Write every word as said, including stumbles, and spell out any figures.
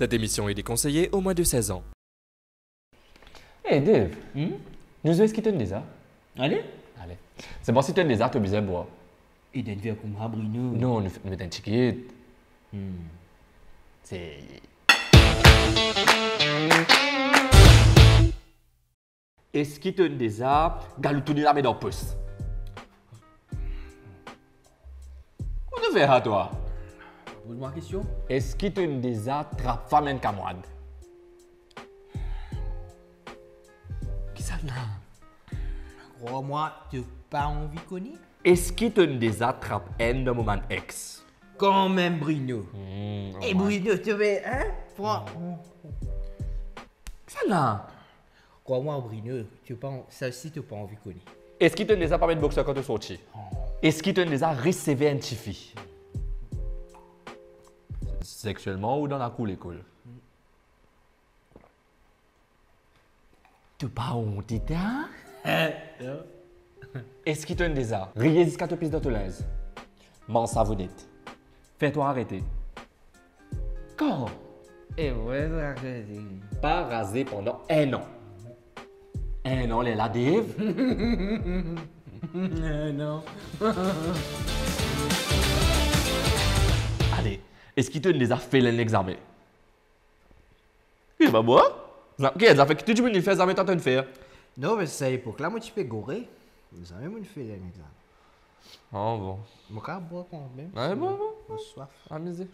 Cette émission est déconseillée aux moins de seize ans. Hey, Dave, hmm? Nou zwe Eski to enn deza? Ale? Ale. Se bon, si to enn deza, to bizin bwar. E dan enn ver kouma, Bruno? Non, nou, nou met enn tikit. Hmm. Se Eski to enn deza galou tourne lame dan pos? Kouma to fer sa, twa? Poz mwa kestion. Eski to enn deza trap fam enn kamwad? Kisannla? Krwar mwa, to pa anvi kone. Eski to enn deza trap enn dan mo bann ex? Kanmem, Bruno. Hmm, e Bruno, to ve, hein? Pran. Kisannla? Krwar mwa, Bruno, to pa, sa osi to pa anvi kone. Eski to enn deza pa met bokser kan to sorti? Eski to enn deza res seve enn tifi? Sexielman ou dan lakour lekol? To pa onte, ta? Non. Eski to enn deza riye ziska to pis dan to linz? Manz savounet. Fer twa arete. Kan? E wi, sa kre. Pa raze pandan enn an. Enn an, lerla, Dave? Enn an. Ale, eski to enn deza fel enn lexame? Ki pa bon? Za-, ki zafer ki tou dimoun inn fer, zame twa to'nn fer? Non, me sa epok la, mo ti pe gore. Zame mo'nn fer enn lexame. Ah bon. Mo kav bwar kanmem. Ah, bon, bon, bon. Mo swaf. Amize.